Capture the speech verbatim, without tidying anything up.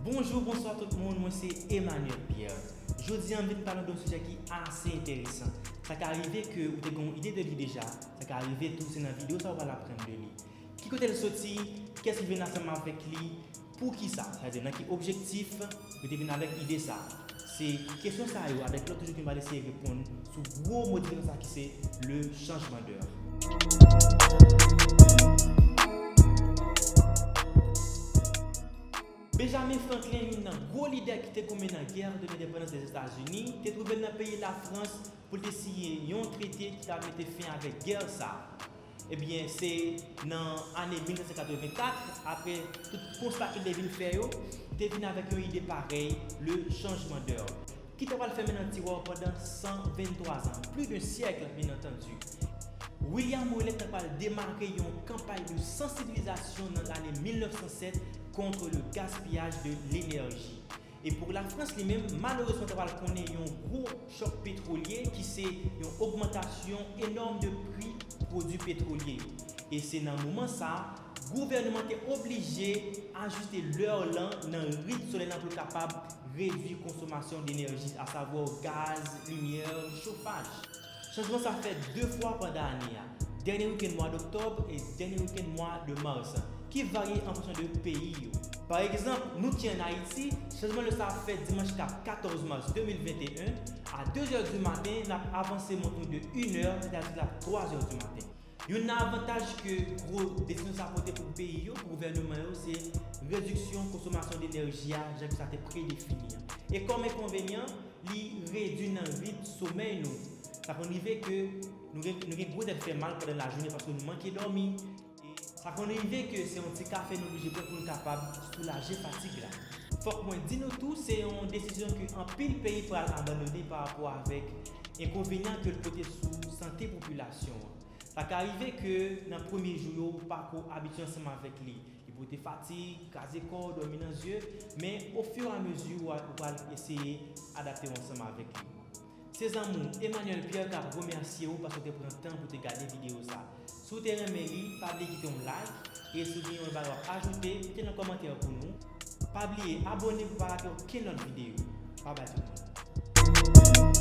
Bonjou, bonswa tout moun, mwen se Emmanuel Pierre. Jodi a, m vin pale de yon sijè ki ase enteresan. Sa ka rive ke ou te gen yon ide de li deja, sa ka rive tou se nan videyo sa ou pral aprann de li. Ki kote l soti, kiyès ki vin ansanm avèk li, poukisa, sètadi nan ki objektif yo te vin avèk ide sa. Se kesyon sa yo avèk lòt toujou ke m pral eseye reponn sou gwo mo difisil sa ki se le changement d'heure. Benjamin Franklin, youn nan gwo lidè ki te goumen nan gè de lendepandans Lèzetazini, te twouve l nan peyi Lafrans pou l te siyen yon trete ki ta mete fen avèk gè sa. Ebyen, se nan ane mil sèt san katrevenkat, apre tout konsta ke l te vin fè yo, li te vin avèk yon ide parèy, le changement d'heure, ki ta pral fèmen nan tiwa pandan san venntwa zan, plus d'un siècle, bien entendu. William Ouellet ta pral demare yon kanpay de sansibilizasyon nan lane mil nèf san sèt contre le gaspillage de l'énergie. E pou Lafrans li menm, malerezman, ta pral konnen yon gwo chòk petwolye ki se yon ogmantasyon enòm de pri pwodui petwolye. E se nan moman sa a, gouvènman te oblije ajiste lè lan nan rit solèy lan pou l kapab redui konsomasyon de enèji, asavwa gaz, limyè, chofaj. Chanjman sa fèt de fwa pandan ane a, dènye wikenn mwa doktòb e dènye wikenn mwa de mas, ki varye an fonksyon de peyi yo. Pa egzanp, nou ki ann Ayiti, chanjman lè sa fèt dimanch k ap katòz mas de mil venteyen, a de zè di maten, n ap avanse mont nou de inè, sètadi l ap twa zè di maten. Youn nan avantaj ke gwo desizyon sa pote pou peyi yo, pou gouvènman yo, se rediksyon konsomasyon de enèji a, jan ke sa te predefini an. E kòm enkonvenyan, li redui nan rit somèy nou. Sa konn rive ke nou gen, nou gen gwo tèt fè mal pandan lajounen paske nou manke dòmi. E sa konn rive ke se yon ti kafe nou oblije pran pou nou kapab soulaje fatig la. Fòk mwen di nou tou, se yon desizyon ke anpil peyi pral abandone pa rapò avèk enkonvenyan ke l pote sou sante popilasyon an. Sa ka rive ke nan premye jou yo, ou pa ko abitye ansanm avèk li. Li pote fatig, kraze kò w, dòmi nan zye, men ofiramezi ou pral eseye adapte w ansanm avèk li. Se zanmi w, Emmanuel Pierre, k ap remèsye w paske w te pran tan pou te gade videyo sa. Si w te renmen li, pa bliye kite yon like, e si w gen yon bagay w ap ajoute, kite nan kòmantè pou nou. Pa bliye abòne pou pa rate okenn lòt videyo. Babay tout moun.